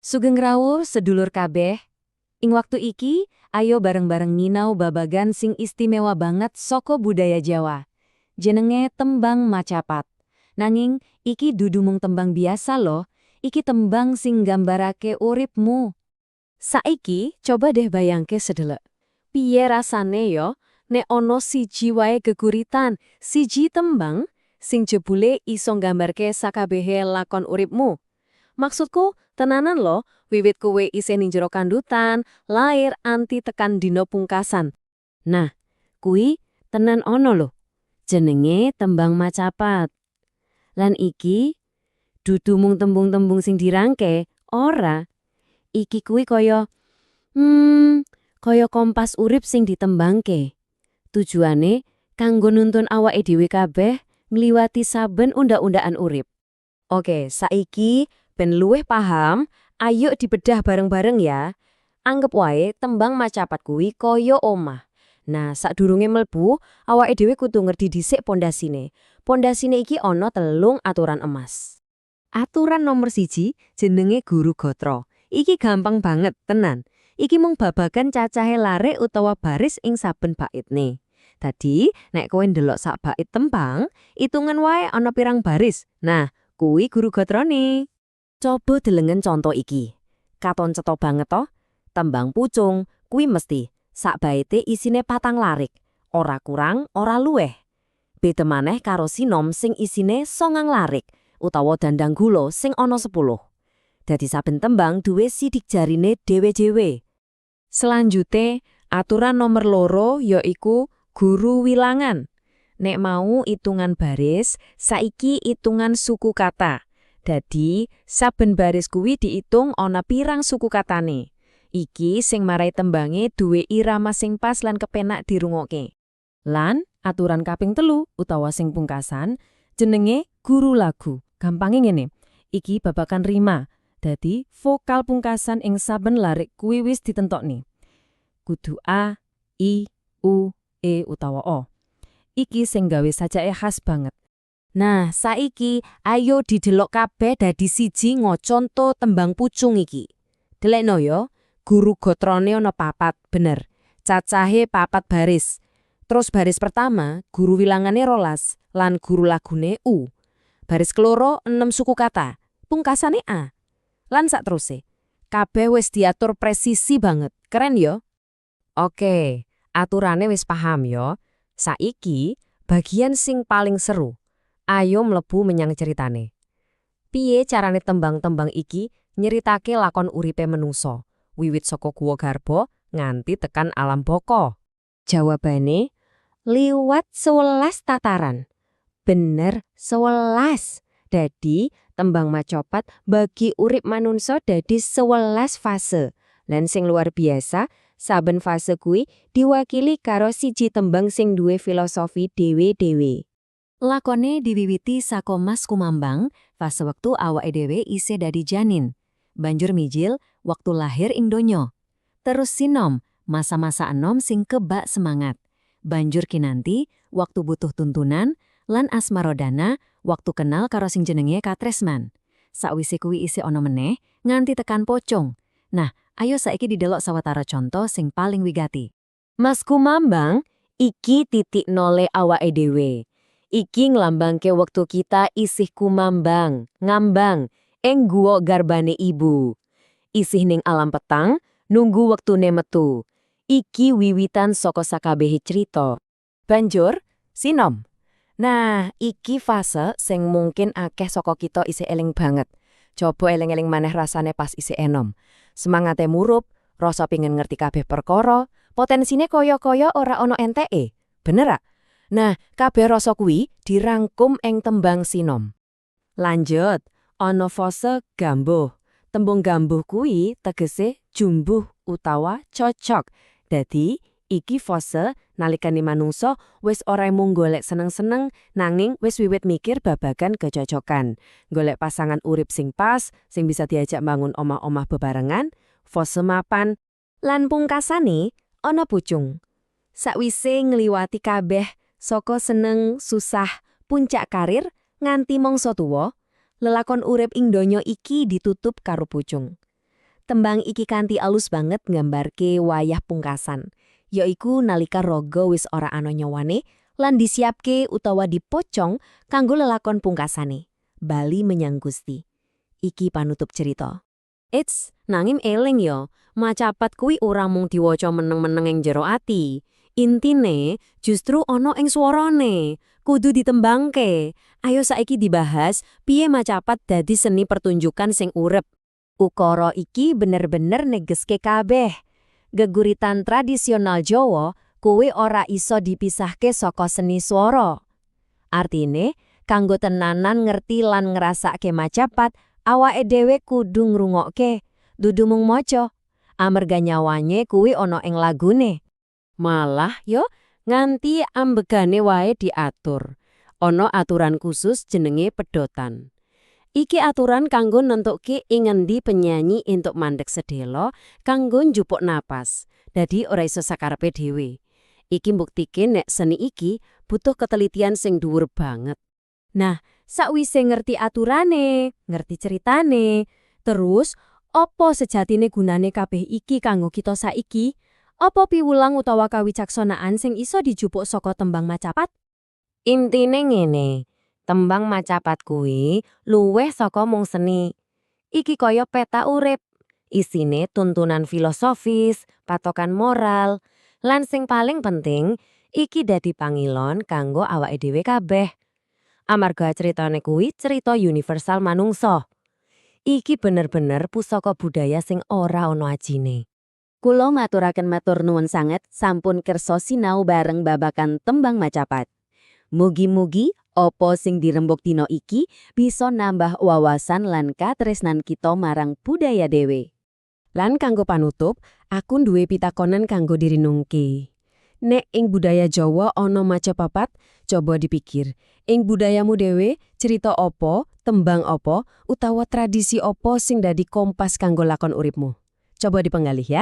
Sugeng rawuh, sedulur kabeh. Ing waktu iki, ayo bareng-bareng nyinau babagan sing istimewa banget saka budaya Jawa. Jenenge tembang macapat. Nanging iki dudu mung tembang biasa loh, iki tembang sing nggambarake uripmu. Saiki coba deh bayangke sedelek. Piye rasane yo nek ono siji wae geguritan, siji tembang sing jebule iso nggambarke sakabehe lakon uripmu? Maksudku, tenanan loh, wiwit kowe isih ning jero kandutan, lair nganti tekan dino pungkasan. Nah, kui tenan ono loh. Jenenge tembang macapat. Lan iki dudu mung tembung-tembung sing dirangke, ora. Iki kuwi kaya kompas urip sing ditembangke. Tujuane kanggo nuntun awake dhewe kabeh ngliwati saben undhak-undhakan urip. Oke, saiki ben luwih paham, ayo dibedah bareng-bareng ya. Anggep wae tembang macapat kuwi kaya omah. Nah, sadurunge mlebu, awake dhewe kudu ngerti dhisik pondasine. Pondasine iki ana telung aturan emas. Aturan nomor 1 jenenge guru gatra. Iki gampang banget, tenan. Iki mung babagan cacahe larik utawa baris ing saben baitne. Dadi, nek kowe ndelok sak bait tembang, hitungan wae ana pirang baris. Nah, kuwi guru gatrane. Coba delengen contoh iki. Katon cetha banget toh? Tembang Pucung kuwi mesti sak baite isine patang larik, ora kurang, ora luweh. Beda maneh karo Sinom sing isine 9 larik utawa Dhandhanggula sing ana 10. Dadi saben tembang duwe sidik jarine dhewe-dhewe. Selanjute, aturan nomor 2 yaiku guru wilangan. Nek mau hitungan baris, saiki hitungan suku kata. Dadi, saben baris kuwi diitung ana pirang suku katane. Iki sing marai tembange duwe irama sing pas lan kepenak dirungokke. Lan aturan kaping 3 utawa sing pungkasan jenenge guru lagu. Gampange ngene. Iki babagan rima. Dadi vokal pungkasan ing saben larik kuwi wis ditentokne. Kudu A, I, U, E utawa O. Iki sing gawe sajake khas banget. Nah, saiki ayo didelok kabeh dadi siji nggo conto tembang Pucung iki. Delekno yo, guru gatrane ana papat, bener. Cacahe papat baris. Terus baris pertama, guru wilangane 12, lan guru lagune U. Baris keloro, 6 suku kata, pungkasane A. Lan sak teruse. Kabeh wis diatur presisi banget. Keren yo. Oke, aturane wis paham yo. Saiki bagian sing paling seru. Ayo mlebu menyang ceritane. Piye carane tembang-tembang iki nyeritake lakon uripe menungso, wiwit saka guwa garba nganti tekan alam baka? Jawabane liwat 11 tataran. Bener, 11. Dadi, tembang macapat bagi urip manungsa dadi 11 fase. Lan sing luar biasa, saben fase kuwi diwakili karo siji tembang sing duwe filosofi dhewe-dhewe. Lakone diwiwiti saka Maskumambang, fase wektu awake dhewe isih dadi janin. Banjur Mijil, waktu lahir ing donya. Terus Sinom, masa-masa enom sing kebak semangat. Banjur Kinanti, waktu butuh tuntunan, lan Asmaradana, waktu kenal karo sing jenenge katresnan. Sakwise kuwi isih ana meneh, nganti tekan Pocung. Nah, ayo saiki didelok sawetara contoh sing paling wigati. Maskumambang, iki titik nole awake dhewe. Iki nglambangke wektu kita isih kumambang, ngambang, ing guwa garbane ibu. Isih ning alam petang, nunggu wektune metu. Iki wiwitan saka sakabehe crita. Banjur, Sinom. Nah, iki fase sing mungkin akeh saka kita isih eling banget. Coba eling-eling maneh rasane pas isih enom. Semangate murup, rasa pingin ngerti kabeh perkara, potensine kaya-kaya ora ana enteke. Bener ak? Nah, kabeh rasa kuwi dirangkum ing tembang Sinom. Lanjut, ana fase Gambuh. Tembung gambuh kuwi tegese jumbuh utawa cocok. Dadi, iki fase nalikane manungsa wis ora mung golek seneng-seneng, nanging wis wiwit mikir babagan kecocokan. Golek pasangan urip sing pas, sing bisa diajak bangun omah-omah bebarengan, fase mapan. Lan pungkasane ana Pucung. Sakwise ngliwati kabeh saka seneng, susah, puncak karir, nganti mangsa tuwa, lelakon urip ing donya iki ditutup karo Pucung. Tembang iki kanthi alus banget nggambarke wayah pungkasan, yaiku nalika raga wis ora ana nyawane lan disiapke utawa dipocong kanggo lelakon pungkasane, bali menyang Gusti. Iki panutup cerita. Eits, nanging eling yo, macapat kuwi ora mung diwaca meneng-meneng ing jero ati. Intine justru ana ing swarane, kudu ditembangke. Ayo saiki dibahas piye macapat dadi seni pertunjukan sing urip. Ukara iki bener-bener negeske kabeh. Geguritan tradisional Jawa kuwi ora iso dipisahke saka seni swara. Artine, kanggo tenanan ngerti lan ngrasake macapat, awake dhewe kudu ngrungokke, dudu mung maca. Amarga nyawane kuwi ana ing lagune. Malah yo nganti ambegane wae diatur. Ana aturan khusus jenenge pedotan. Iki aturan kanggo nentukke ing ngendi penyanyi entuk mandek sedelo kanggo njupuk napas. Dadi ora iso sakarepe dhewe. Iki mbuktike nek seni iki butuh ketelitian sing dhuwur banget. Nah, sakwise ngerti aturane, ngerti ceritane, terus opo sejatine gunane kabeh iki kanggo kita saiki? Apa piwulang utawa kawicaksanaan sing iso dijupuk saka tembang macapat? Intine ngene, tembang macapat kuwi luwih saka mung seni. Iki kaya peta urip. Isine tuntunan filosofis, patokan moral, lan sing paling penting, iki dadi pangilon kanggo awake dhewe kabeh. Amarga critane kuwi cerita universal manungsa. Iki bener-bener pusaka budaya sing ora ana ajine. Kulo ngaturaken matur nuwun sanget sampun kersa sinau bareng babagan tembang macapat. Mugi-mugi opo sing dirembuk dina iki bisa nambah wawasan lan katresnan kita marang budaya dhewe. Lan kanggo panutup, aku duwe pitakonan kanggo direnungke. Nek ing budaya Jawa ana macapat, coba dipikir. Ing budayamu dhewe, cerita opo, tembang opo, utawa tradisi opo sing dadi kompas kanggo lakon uripmu? Coba dipenggalih ya.